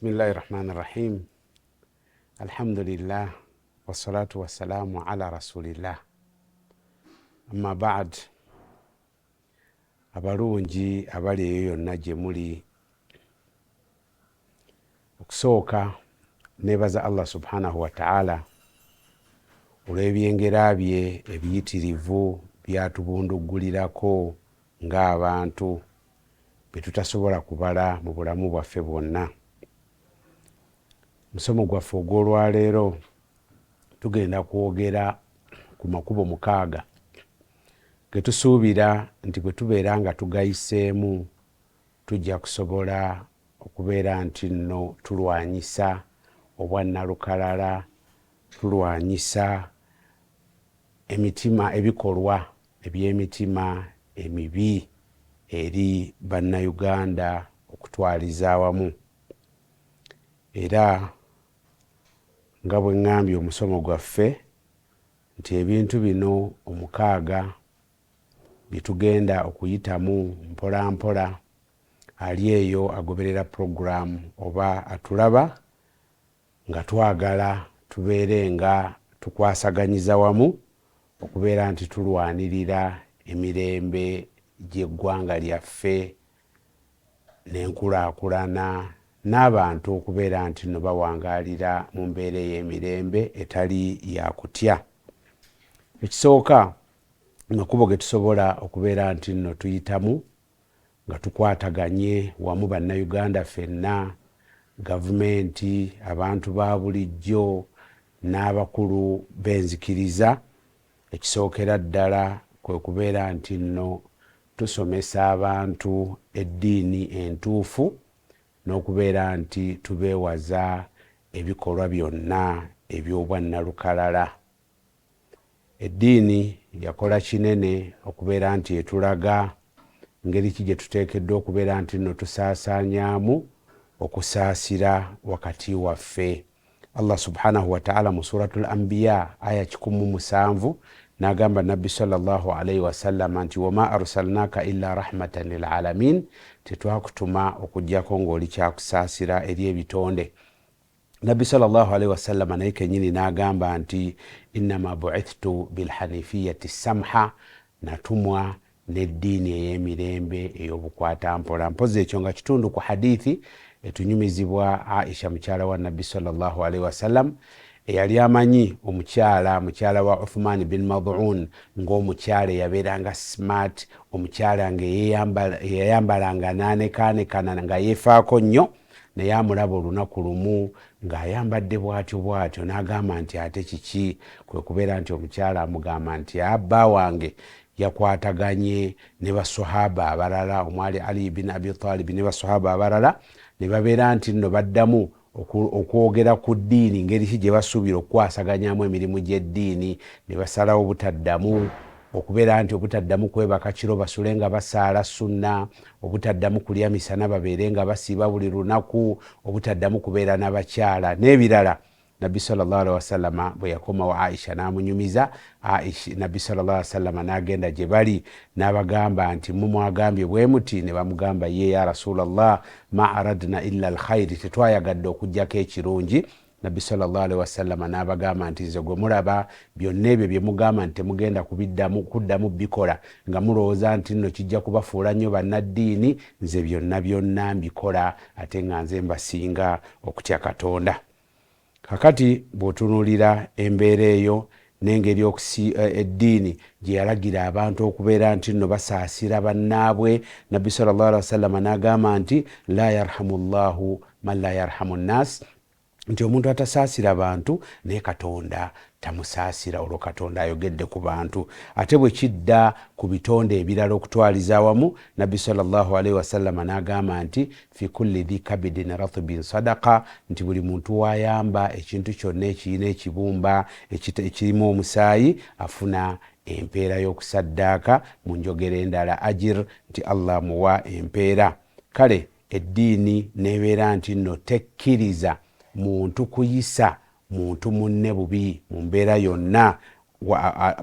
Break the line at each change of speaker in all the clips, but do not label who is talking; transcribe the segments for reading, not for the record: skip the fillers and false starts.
Bismillahi rahmani rahim. Alhamdulillah wassalatu wassalamu ala rasulillah. Amma ba'd, abalungi abali eyo yonna gye muli, okusooka nebaza Allah subhanahu wa ta'ala olw'ebyengera bye ebiyitirivu byatubunduggulirako ng'abantu bye tutasobola kubala mu bulamu bwaffe bwonna. Musomo gwaffe ogw'olwaleero tugenda kwogera ku makubo 6 ge tusuubira nti bwe tubeera nga tugayiseemu tujja kusobola okubeera nti nno tulwanyisa obwannalukalala, tulwanyisa emitima, ebikolwa eby'emitima emibi eri Bannayuganda okutwaliza awamu. Era nga bwe ŋŋambye omusomo gwaffe nti ebintu bino 6 bye tugenda okuyitamu mpola mpola, ali eyo agoberera pulogulaamu oba atulaba nga twagala tubeere nga tukwasaganyiza wamu okubeera nti tulwanirira emirembe gy'eggwanga lyaffe n'enkulaakulana n'abantu okubeera nti nno bawangaalira mu mbeera ey'emirembe etali ya kutya. Ekisooka, amakubo ge tusobola okubeera nti nno tuyitamu nga tukwataganye wamu Bannayuganda ffenna, gavumenti, abantu ba bulijjo n'abakulu b'enzikiriza, ekisookera ddala kwe kubeera nti nno tusomesa abantu eddiini entuufu n'okubeera nti tubeewaza ebikolwa byonna eby'obwannalukalala. Eddiini yakola kinene okubeera nti etulaga ngeri ki gye tuteekeddwa okubeera nti nno tusaasaanyaamu okusaasira wakati waffe. Allah subhanahu wa ta'ala mu Suratul Anbiya aya 107 n'agamba Nabbi sallallahu alaihi wasallama nti wama arsalnaka illa rahmatan lil alamin, tetwakutuma okuggyako ng'oli kyakusaasira eri ebitonde. Nabbi sallallahu alaihi wasallama naye kennyini n'agamba nti innama buithtu bilhanifiyati samha, natumwa n'eddiini ey'emirembe ey'obukwatampola. Mpozzi ekyo nga kitundu ku hadithi etunyumizibwa Aisha mukyala wa Nabbi sallallahu alaihi wasallam, eyali amanyi omukyala mukyala wa Uthman bin Mad'un ng'omukyala eyabeeranga smart, omukyala ng'eyayambalanga n'anekaanekana nga yeefaako nnyo, naye amulaba olunaku lumu ng'ayambadde bw'atyo bw'atyo n'agamba nti ate kiki? Kwe kubeera nti omukyala amugamba nti abba wange yakwataganye ne baswahaba abalala omwali Ali bin Abi Talib ne baswahaba abalala, ne babeera nti nno baddamu okwogera ku ddiini ngeri ki gye basuubira okukwasaganyamu emirimu gy'eddiini, ne basalawo obutaddamu okubeera nti obutaddamu kwebaka kiro basule nga basaala sunna, obutaddamu kulya misana babeere nga basiiba buli lunaku, obutaddamu kubeera n'abakyala n'ebirala. Nabbi sallallahu alaihi wasallama bwe yakomawo Aisha n'amunyumiza, Nabbi sallallahu alaihi wasallama n'agenda gye bali n'abagamba nti mmwe mwagambye bwe muti? Ne bamugamba ye ya Rasulallah, ma aradna illa alkhairi, tetwayagadde okuggyako ekirungi. Nabbi sallallahu alaihi wasallama n'abagamba nti nze gwe mulaba byonna ebyo bye mugamba nti temugenda kubiddamu kuddamu bikola nga mulowooza nti nno kijja kubafuula nnyo bannaddiini, nze byonna byonna mbikola ate nga nze mbasinga okutya Katonda. Kakati bw'otunuulira embeera eyo n'engeri eddiini gye yalagira abantu okubeera nti nno basaasira bannaabwe, Nabbi sallallahu alaihi wasallama n'agamba nti la yarhamu llahu man la yarhamu nnas, nti omuntu atasaasira bantu naye Katonda tamusaasira. Olwo Katonda ayogedde ku bantu. Ate bwe kidda ku bitonde ebirala okutwaliza awamu, Nabbi sallallahu alaihi wasallama n'agamba nti fi kulli dhi kabidin ratbin sadaqa, nti buli muntu w'ayamba ekintu kyonna ekirina ekibumba ekirimu omusaayi afuna empeera y'okusaddaaka, mu njogera endala ajir, nti Allah amuwa empeera. Kale eddiini n'ebeera nti nno tekkiriza muntu kuyisa muntu munne bubi mu mbeera yonna,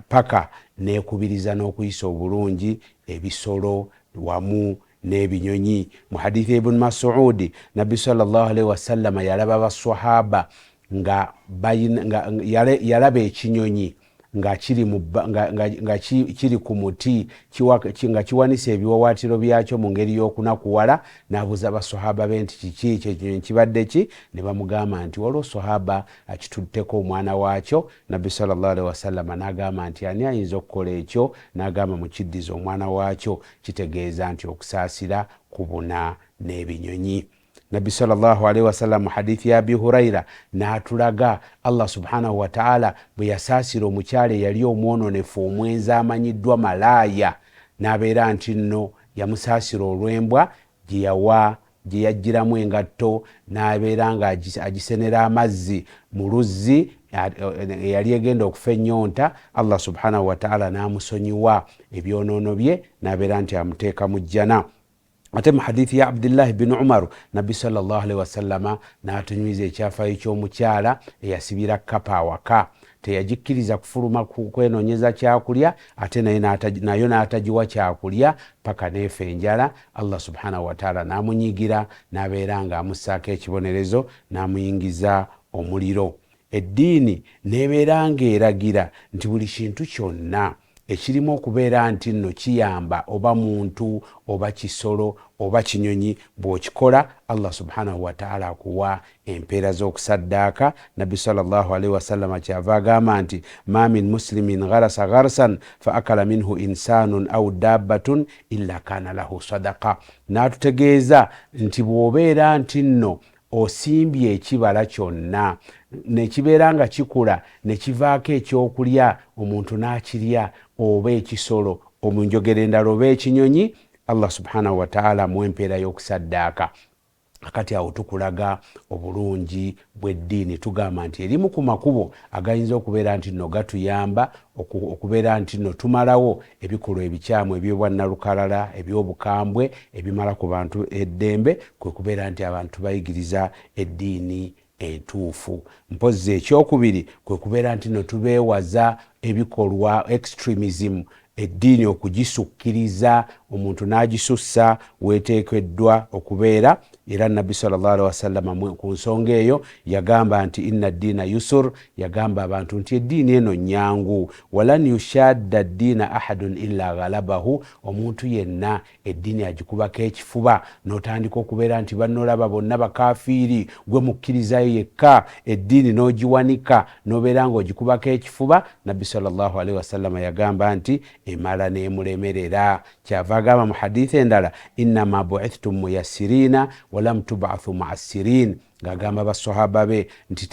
paka n'ekubiriza n'okuyisa obulungi ebisolo wamu n'ebinyonyi. Mu hadithi ya Ibuni Masuudi, Nabbi sallallahu alaihi wasallama yalaba baswahaba nga yalaba ekinyonyi nga kiri mu nga, nga, nga kiri ku muti nga kiwanise ebiwawaatiro byakyo mu ngeri y'okunakuwala. N'abuuza baswahaba be nti kiki ekyo ekinyonyi kibadde ki? Ne bamugamba nti waliwo swahaba akitutteko omwana waakyo. Nabbi sallallahu alaihi wasallama n'agamba nti ani ayinza okukola ekyo? N'agamba mukiddize omwana waakyo. Kitegeeza nti okusaasira kubuna n'ebinyonyi. Nabbi sallallahu alaihi wasallam mu hadithi ya Abi Huraira n'atulaga Allah subhanahu wataala bwe yasaasira omukyala eyali omwononefu, omwenzi amanyiddwa malaaya, n'abeera nti nno yamusaasira olw'embwa gye yawa gye yajjiramu engatto, n'abeera nga agisenera amazzi mu luzzi eyali egenda okufa ennyonta. Allah subhanahu wataala n'amusonyiwa ebyonoono bye n'abeera nti amuteeka mu jjana. Ate mu hadithi ya Abdillahi bin Umaru, Nabbi sallallahu alaihi wasallama n'atunywiza ekyafaayo ky'omukyala eyasibira kkapa awaka, teyagikkiriza kufuluma kwenoonyeza kyakulya, ate nayo n'atagiwa kyakulya paka neefa enjala. Allah subhanahu wataala n'amunyigira n'abeera nga amussaako ekibonerezo n'amuyingiza omuliro. Eddiini n'ebeera ng'eragira nti buli kintu kyonna ekirimu okubeera nti nno kiyamba oba muntu oba kisolo oba kinyonyi, bw'okikola Allah subhanahu wataala akuwa empeera z'okusaddaaka. Nabbi sallallahu alaihi wasallama kyava agamba nti ma min muslimin gharasa gharsan fa akala minhu insanun au dabbatun illa kana lahu sadaqa. N'atutegeeza nti bw'obeera nti nno osimbye ekibala kyonna ne kibeera nga kikula ne kivaako ekyokulya omuntu n'akirya oba ekisolo, mu njogera endala oba ekinyonyi, Allah subhanahu wataala amuwa empeera y'okusaddaaka. Akati awo tukulaga obulungi bw'eddiini, tugamba nti erimu ku makubo agayinza okubeera nti nno gatuyamba okubeera nti nno tumalawo ebikolwa ebikyamu eby'obwannalukalala, eby'obukambwe ebimala ku bantu eddembe, kwe kubeera nti abantu tubayigiriza eddiini entuufu. Mpozzi ekyokubiri kwe kubeera nti nno tubeewaza ebikolwa extremism, eddiini okugisukkiriza, omuntu n'agisussa weeteekeddwa okubeera. Era Nabbi sallallahu alaihi wasallama ku nsonga eyo yagamba nti inna ddiina yusur, yagamba abantu nti eddiini eno nnyangu, walan yushadda ddiina ahadun illa ghalabahu. Omuntu yenna eddiini agikubako ekifuba n'otandika okubeera nti bannolaba bonna bakafiiri, gwe mukkirizayo yekka, eddiini n'ogiwanika n'obeera ng'ogikubako ekifuba, Nabbi sallallahu alaihi wasallama yagamba nti emala n'emulemerera. Kyava agamba mu hadithi endala innama buithtum muyassirina walam tubathu muassirin, ng'agamba basahaba be nti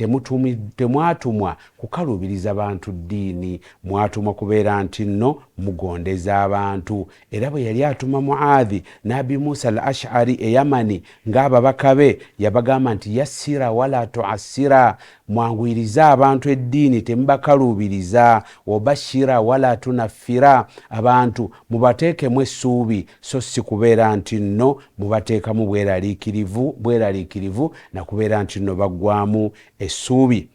temwatumwa kukaluubiriza bantu ddiini, mwatumwa kubeera nti nno mugondeza abantu. Era bwe yali atuma Muadhi n'Abi Musa al Ashari e Yamani ng'ababaka be, yabagamba nti yassira wala tuassira, mwanguyirize abantu eddiini temubakaluubiriza, wabashira wala tunaffira, abantu mubateekemu essuubi so si kubeera nti nno mubateekamu bweraliikirivu bweraliikirivu na kubeera nti nno baggwamu essuubi.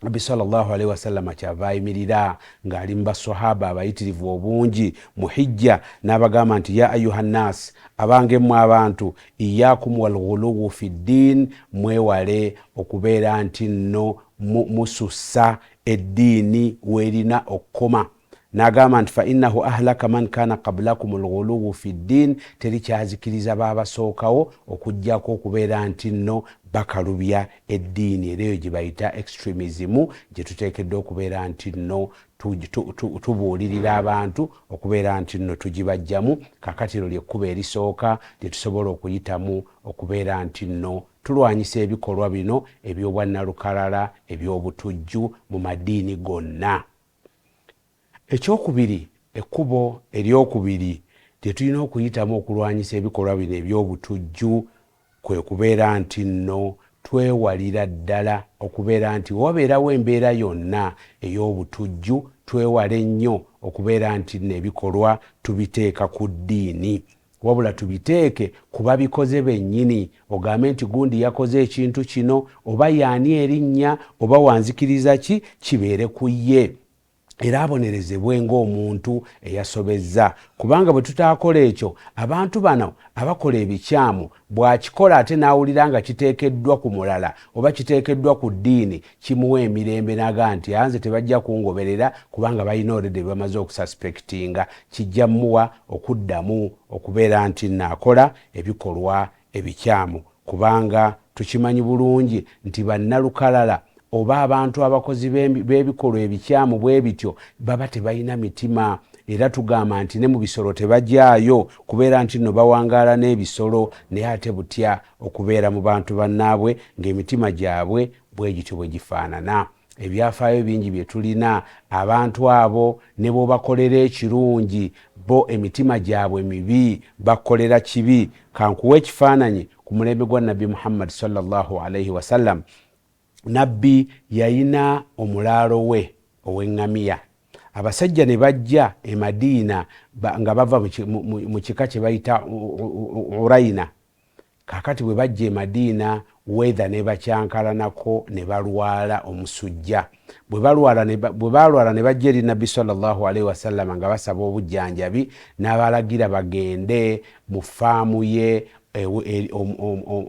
Nabbi sallallahu alaihi wasallama kyava ayimirira ng'ali mu baswahaba abayitirivu obungi mu hijja n'abagamba nti ya ayuha nnas, abange mmwe abantu, iyakum walghuluwu fi ddiin, mwewale okubeera nti nno musussa eddiini weerina okukoma. N'agamba nti fa innahu ahlaka man kana qabulakum lghuluwu fi ddiin, teri kyazikiriza baabasookawo okuggyako okubeera nti nno bakalubya eddiini, era eyo gye bayita extremism gye tuteekeddwa okubeera nti nno tubuulirira abantu okubeera nti nno tugibajjamu. Kakati eryo lyekkubo erisooka lye tusobola okuyitamu okubeera nti nno tulwanyisa ebikolwa bino eby'obwannalukalala, eby'obutujju mu madiini gonna. Ekyokubiri, ekkubo eryokubiri lye tulina okuyitamu okulwanyisa ebikolwa bino eby'obutujju kwe kubeera nti nno twewalira ddala okubeera nti wewabeerawo embeera yonna ey'obutujju, twewale nnyo okubeera nti nno ebikolwa tubiteeka ku ddiini, wabula tubiteeke ku babikoze bennyini, ogambe nti gundi yakoze ekintu kino, oba yaani erinnya oba wanzikiriza ki, kibeere ku ye. Era abonerezebwe ng'omuntu eyasobezza, kubanga bwe tutaakola ekyo, abantu bano abakola ebikyamu bw'akikola ate n'awulira nga kiteekeddwa ku mulala oba kiteekeddwa ku ddiini, kimuwa emirembe n'agamba nti anze tebajja kungoberera kubanga balina already bye bamaze okususpectinga. Kijja muwa okuddamu okubeera nti naakola ebikolwa ebikyamu, kubanga tukimanyi bulungi nti bannalukalala oba abantu abakozi b'ebikolwa ebikyamu bwe bityo baba tebalina mitima. Era tugamba nti ne mu bisolo tebajaayo kubeera nti nno bawangaala n'ebisolo, naye ate butya okubeera mu bantu bannaabwe ng'emitima gyabwe bwe gityo bwe gifaanana. Ebyafaayo bingi bye tulina, abantu abo ne bw'obakolera ekirungi bo emitima gyabwe mibi, bakukolera kibi. Kankuwe ekifaananyi ku mulembe gwa Nabbi Muhammad sallallahu alaihi wasallam. Nabbi yayina omulaalo we ow'eŋŋamiya. Abasajja ne bajja e Madiina nga bava mu kika kye bayita Uraina. Kaakati bwe bajja e Madiina, weather n'ebakyankalanako ne balwala omusujja. Bwe baalwala ne bajja eri Nabbi sallallahu alaihi wasallama nga basaba obujjanjabi, n'abalagira bagende mu faamu ye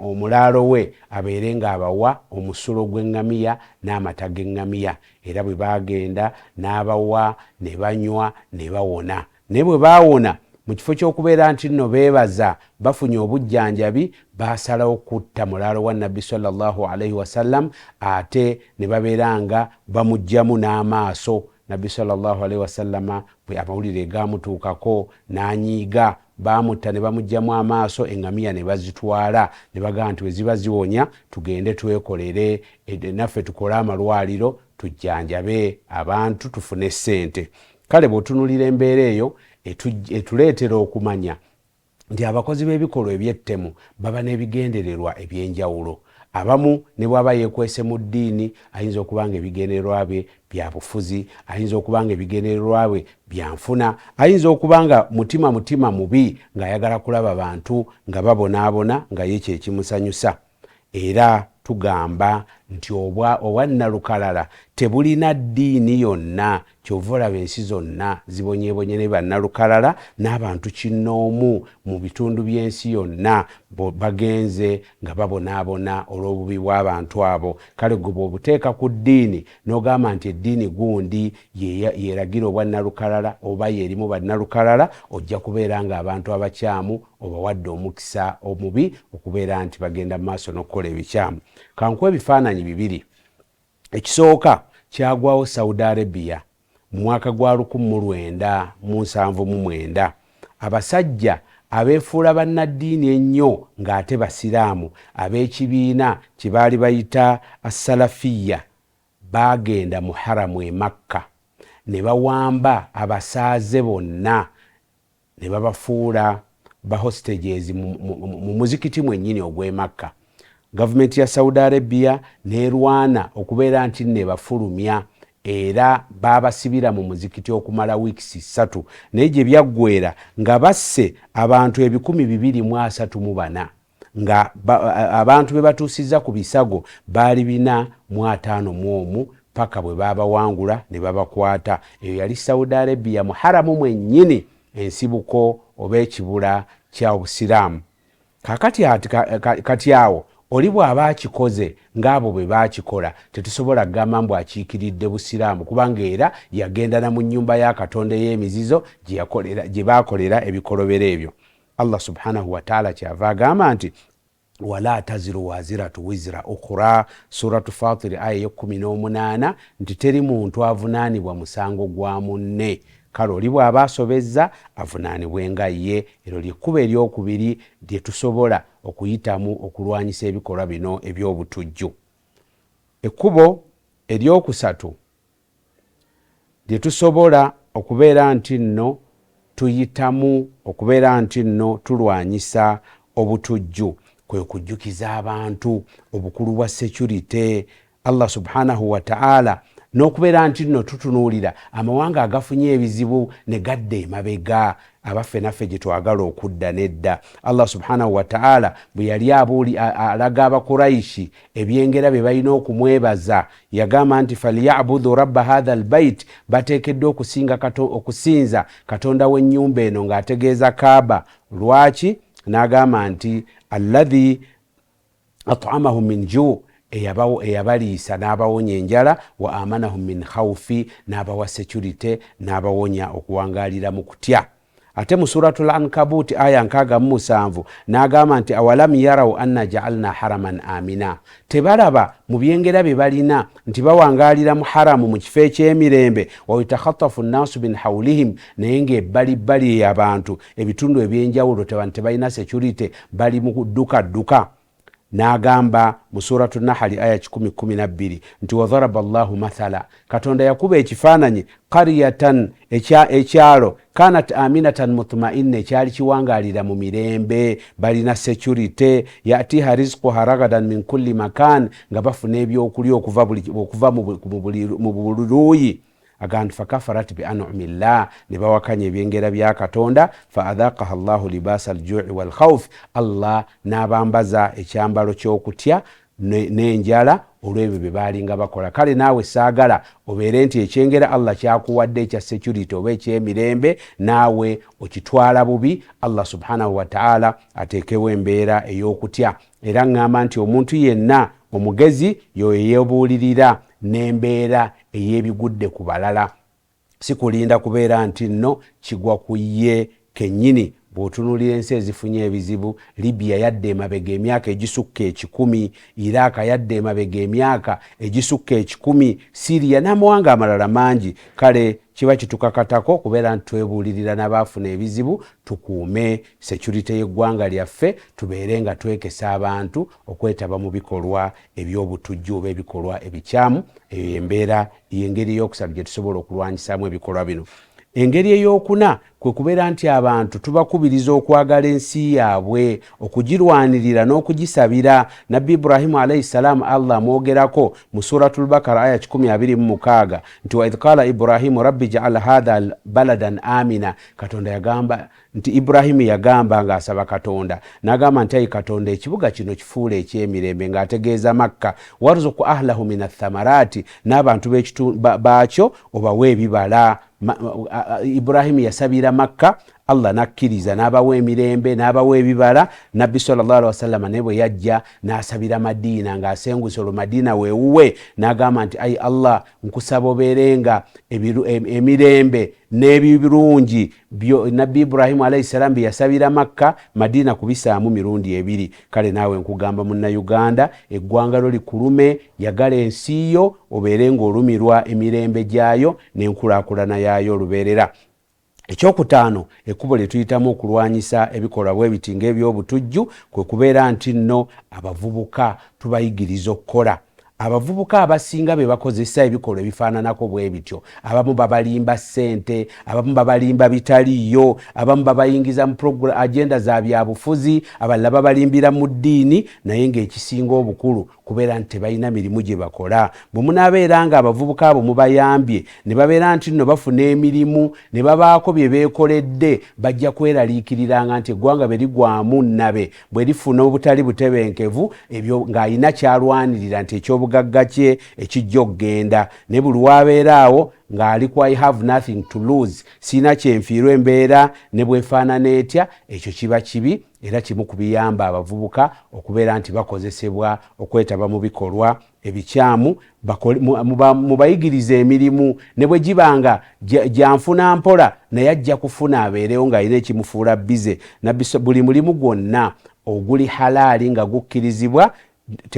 omulaalo we abeere ng'abawa omusulo gw'eŋŋamiya n'amata g'eŋŋamiya. Era bwe baagenda n'abawa ne banywa ne bawona. Naye bwe baawona, mu kifo ky'okubeera nti nno beebaza bafunye obujjanjabi, baasalawo kutta mulaalo wa Nabbi swalla Llahu alaihi wasallam ate ne babeera nga bamuggyamu n'amaaso. Nabbi swalla Llahu alaihi wasallama bwe amawulire gaamutuukako n'anyiiga, baamutta ne bamuggyamu amaaso, eŋŋamiya ne bazitwala ne bagamba nti bwe ziba ziwonya tugende twekolere naffe tukole amalwaliro tujjanjabe abantu tufune ssente. Kale bw'otunuulira embeera eyo etuleetera okumanya nti abakozi b'ebikolwa eby'ettemu baba n'ebigendererwa eby'enjawulo. Abamu ne bw'aba yeekwese mu ddiini ayinza okuba ng'ebigendererwa bye bya bufuzi, ayinza okuba ng'ebigendererwa bye bya nfuna, ayinza okuba nga mutima mutima mubi ng'ayagala kulaba bantu nga babonaabona nga ye kye kimusanyusa. Era tugamba nti obwa obwannalukalala tebulina ddiini yonna, ky'ova olaba ensi zonna zibonyeebonye ne bannalukalala n'abantu kinnoomu mu bitundu by'ensi yonna bagenze nga babonaabona olw'obubi bw'abantu abo. Kale ggwe bw'obuteeka ku ddiini n'ogamba nti eddiini gundi y'eragira obwannalukalala oba y'erimu bannalukalala, ojja kubeera ng'abantu abakyamu obawadde omukisa omubi okubeera nti bagenda mu maaso n'okukola ebikyamu. Kankuwe ebifaananyi bibiri. Ekisooka kyagwawo Saudi Arabia mu mwaka gwa 1979. Abasajja abeefuula bannaddiini ennyo ng'ate Basiraamu ab'ekibiina kye baali bayita Assalafiyya baagenda mu Haramu e Makka ne bawamba abasaaze bonna ne babafuula ba hostages mu muzikiti mwennyini ogw'e Makka. Gavumenti ya Saudi Arabia n'erwana okubeera nti nno ebafulumya era baabasibira mu muzikiti okumala weeks ssatu naye gye byaggweera nga basse abantu 234 nga abantu be batuusizza ku bisago baali 451 paka bwe baabawangula ne babakwata. Eyo yali Saudi Arabia mu Haramu mwennyini ensibuko oba ekibula kya Obusiraamu. Kaakati ati, kati awo oli bw'aba akikoze ng'abo bwe baakikola, tetusobola kugamba mbu akiikiridde Busiraamu, kubanga era yagenda na mu nnyumba ya Katonda ey'emizizo gye baakolera ebikolobero ebyo. Allah subhanahu wataala kyava agamba nti wala taziru waziratu wizira ukhura, Suratu Fatiri aya eyekumi n'omunaana, nti teri muntu avunaanibwa musango gwa munne. Kale oli bw'aba asobezza avunaanibwe nga ye. Eryo lyekkubo eryokubiri lye tusobola okuyitamu okulwanyisa ebikolwa bino eby'obutujju. Ekkubo eryokusatu lye tusobola okubeera nti nno tuyitamu okubeera nti nno tulwanyisa obutujju kwe kujjukiza abantu obukulu bwa security Allah subhanahu wataala n'okubeera nti nno tutunuulira amawanga agafunye ebizibu ne gadda emabega. Abaffe naffe gye twagala okudda? Nedda. Allah subhanahu wataala bwe yali abuuli alaga Abakuraishi ebyengera bye balina okumwebaza, yagamba nti falyabudu rabba hatha lbait, bateekeddwa okusinza Katonda w'ennyumba eno, ng'ategeeza Kaaba. Lwaki? N'agamba nti alladhi atamahum min juu, eyabaliisa n'abawonya enjala, wa amanahum min khaufi, n'abawa security, n'abawonya okuwangaalira mu kutya. Ate mu Suratu Lankabuti aya 67 n'agamba nti awalam yarau anna jaalna haraman amina, tebalaba mu byengera bye balina nti bawangaalira mu haramu, mu kifo ekyemirembe, wayutakhatafu nnaasu min haulihim, naye ng'ebbalibbali eyabantu ebitundu ebyenjawulo tebantu tebalina security, bali mu ddukadduka. N'agamba mu Suratu Nahali aya 112 nti wadharaba llahu mathala, Katonda yakuba ekifaananyi, qaryatan, ekyalo, kanat aminatan mutmainna, ekyali kiwangaalira mu mirembe, balina security, yatiha rizquha ragadan min kulli makan, nga bafuna ebyokulya okuva mu buli luuyi. Agamba nti fakafarat bi anumi llah, ne bawakanya ebyengera bya Katonda, fa adhaqaha llahu libasa aljui walkhaufi, Allah n'abambaza ekyambalo ky'okutya n'enjala olw'ebyo bye baalinga bakola. Kale naawe saagala obeere nti ekyengera Allah kyakuwadde ekya security oba ekyemirembe naawe okitwala bubi, Allah subhanahu wataala ateekewo embeera ey'okutya. Era ŋŋamba nti omuntu yenna omugezi yoyo yeebuulirira n'embeera ey'ebigudde ku balala, si kulinda kubeera nti nno kigwa ku ye kennyini. Bw'otunuulira ensi ezifunye ebizibu, Libya yadda emabega emyaka egisukka 100, Iraaka yadda emabega emyaka egisukka 100, Siriya n'amawanga amalala mangi. Kale kiba kitukakatako kubeera nti twebuulirira n'abaafuna ebizibu, tukuume security y'eggwanga lyaffe, tubeere nga twekesa abantu okwetaba mu bikolwa eby'obutujju oba ebikolwa ebikyamu. Eyo yembeera, yengeri eyokusatu gye tusobola okulwanyisaamu ebikolwa bino. Engeri eyokuna kwe kubeera nti abantu tubakubiriza okwagala ensi yaabwe, okugirwanirira n'okugisabira. Nabbi Ibrahimu alaihi salaamu, Allah amwogerako mu Suratu Lbakara aya 126 nti waidh qala Ibrahimu rabbi jaal hatha baladan amina. Katonda yagamba nti Ibrahimu yagamba ng'asaba Katonda, n'agamba nti ayi Katonda, ekibuga kino kifuula ekyemirembe, ng'ategeeza Makka, warzuku ahlahu min athamarati, n'abantu baakyo obawe ebibala. Ibrahimu yasabira Makka, Allah nakkiriza n'abawa emirembe n'abawa ebibala. Nabbi sallallahu alaihi wasallama naye bwe yajja n'asabira Madiina ng'asenguse, olwo Madiina weewuwe, n'agamba nti ayi Allah, nkusaba obeerenga emirembe n'ebirungi. Nabbi Ibrahimu alaihi salam bye yasabira Makka, Madiina kubisaamu mirundi ebiri. Kale naawe nkugamba Munnauganda, eggwanga lyo likulume, yagala ensi yo, obeere ng'olumirwa emirembe gyayo n'enkulaakulana yaayo olubeerera. Ekyokutaano, ekkubo lye tuyitamu okulwanyisa ebikolwa bwe biti ng'ebyobutujju kwe kubeera nti nno abavubuka tubayigiriza okukola. Abavubuka abasinga be bakozesa ebikolwa ebifaananako bwe bityo, abamu babalimba ssente, abamu babalimba bitaliiyo, abamu babayingiza mu agenda za byabufuzi, abalala babalimbira mu ddiini, naye ng'ekisinga obukulu kubeera nti tebalina mirimu gye bakola. Bwe munaabeera nga abavubuka abo mubayambye ne babeera nti nno bafuna emirimu ne babaako bye beekoledde, bajja kweraliikiriranga nti eggwanga bwe ligwamu nnabe, bwe lifuna obutali butebenkevu, ebyo ng'alina kyalwanirira nti ekyobugagga kye ekijja okugenda. Naye buli wabeera awo ng'ali ku I have nothing to lose, siina kyenfiirwa, embeera ne bwefaanana etya, ekyo kiba kibi era kimu ku biyamba abavubuka okubeera nti bakozesebwa okwetaba mu bikolwa ebikyamu. Mubayigirize emirimu ne bwe giba nga gyanfuna mpola, naye ajja kufuna abeerewo ng'alina ekimufuula busy. Buli mulimu gwonna oguli halaali nga gukkirizibwa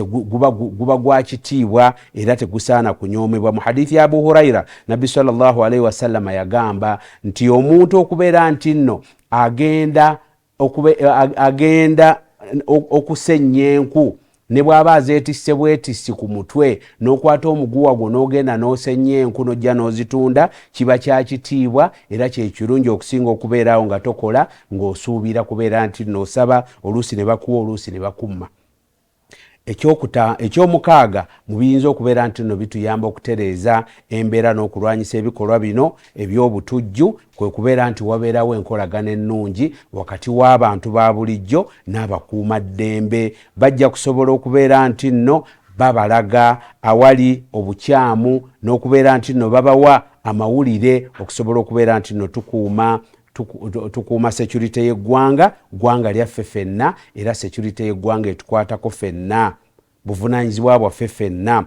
guba gwa kitiibwa era tegusaana kunyoomebwa. Mu hadithi ya Abu Huraira, Nabbi sallallahu alaihi wasallama yagamba nti omuntu okubeera nti nno agenda okusenya enku, ne bw'aba azeetisse bwetissi ku mutwe, n'okwata omuguwa gwo n'ogenda n'osenya enku n'ojja n'ozitunda, kiba kya kitiibwa era kyekirungi okusinga okubeeraawo nga tokola, ng'osuubira kubeera nti n'osaba, oluusi ne bakuwa, oluusi ne bakumma. Ekyomukaaga mu biyinza okubeera nti nno bituyamba okutereeza embeera n'okulwanyisa ebikolwa bino eby'obutujju kwe kubeera nti wabeerawo enkolagana ennungi wakati w'abantu ba bulijjo n'abakuumaddembe. Bajja kusobola okubeera nti nno babalaga awali obukyamu n'okubeera nti nno babawa amawulire okusobola okubeera nti nno tukuuma tukuuma security y'eggwanga. Ggwanga lyaffe fenna, era security y'eggwanga etukwatako fenna, buvunaanyizibwa bwaffe fenna.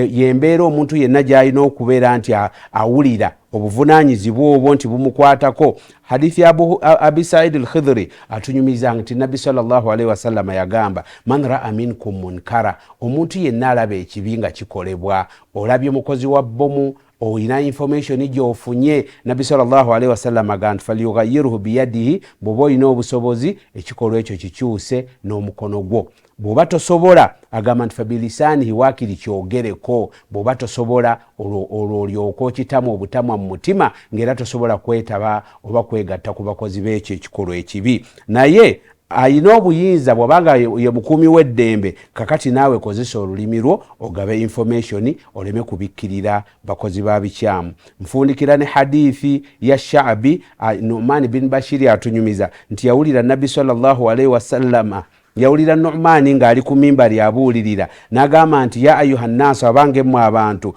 Yembeera omuntu yenna gy'alina okubeera nti awulira obuvunaanyizibwa obwo nti bumukwatako. Hadithi ya Abi Said al Khidhri atunyumiza nti Nabbi sallallahu alaihi wasallama yagamba, man raa minkum munkara, omuntu yenna alaba ekibi nga kikolebwa, olabye mukozi wa bbomu, olina information gyofunye, Nabbi sallallahu alaihi wasallam agamba nti falyughayiruhu biyadihi, bw'oba olina obusobozi ekikolwa ekyo kikyuse n'omukono gwo, bw'oba tosobola agamba nti fabilisaanihi, waakiri kyogereko, bw'oba tosobola olwo olyoka okitamu obutamwa mu mutima ng'era tosobola kwetaba oba kwegatta ku bakozi b'ekyo ekikolwa ekibi. Naye ayina obuyinza bw'abanga ye mukuumi w'eddembe, kakati naawe kozesa olulimi lwo ogabe information oleme kubikkirira bakozi ba bikyamu. Nfundikira ne hadithi ya Shaabi. Numan bin Bashiri atunyumiza nti yawulira Nabbi sallallahu alaihi wasallama, yawulira Numani ng'ali ku mimbari abuulirira n'agamba nti, ya ayuha nnaasu, abange mmwe abantu,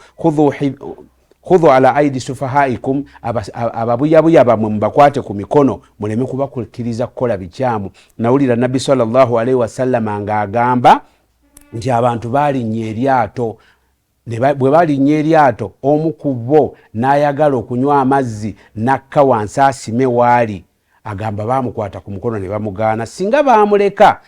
khudhu ala aidi sufahaikum, ababuyabuya bamwe mubakwate ku mikono muleme kubakukkiriza kukola bikyamu. Nawulira Nabbi sallallahu alaihi wasallama ng'agamba nti abantu baalinnya eryato, bwe balinnya eryato omu ku bo n'ayagala okunywa amazzi n'akka wansi asime waali, agamba baamukwata ku mukono ne bamugaana. Singa baamuleka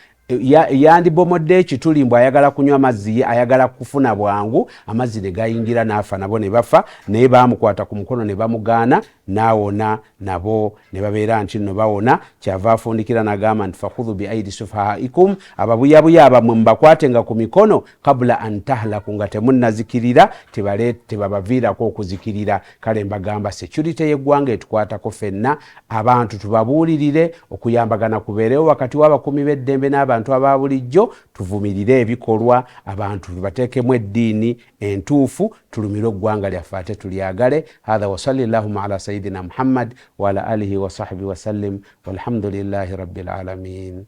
yandibomodde ekituli mbu ayagala kunywa amazzi, ye ayagala kufuna bwangu amazzi ne gayingira n'afa nabo ne bafa. Naye baamukwata ku mukono ne bamugaana n'awona, nabo ne babeera nti nno bawona. Kyava afundikira n'agamba nti fakhudhu bi aidi sufahaikum, ababuyabuya abamwe mubakwatenga ku mikono, kabula an tahlaku, nga temunnazikirira, tebabaviirako okuzikirira. Kale mbagamba security y'eggwanga etukwatako ffenna. Abantu tubabuulirire, okuyambagana kubeerewo wakati w'abakuumi b'eddembe n'abantu aba bulijjo, tuvumirire ebikolwa, abantu tubateekemu eddiini entuufu, tulumire eggwanga lyaffe ate tulyagale. Hatha wasalli llahuma ala sayidina Muhammad waala alihi wasahbihi wasallim, walhamdulillahi rabbil alamin.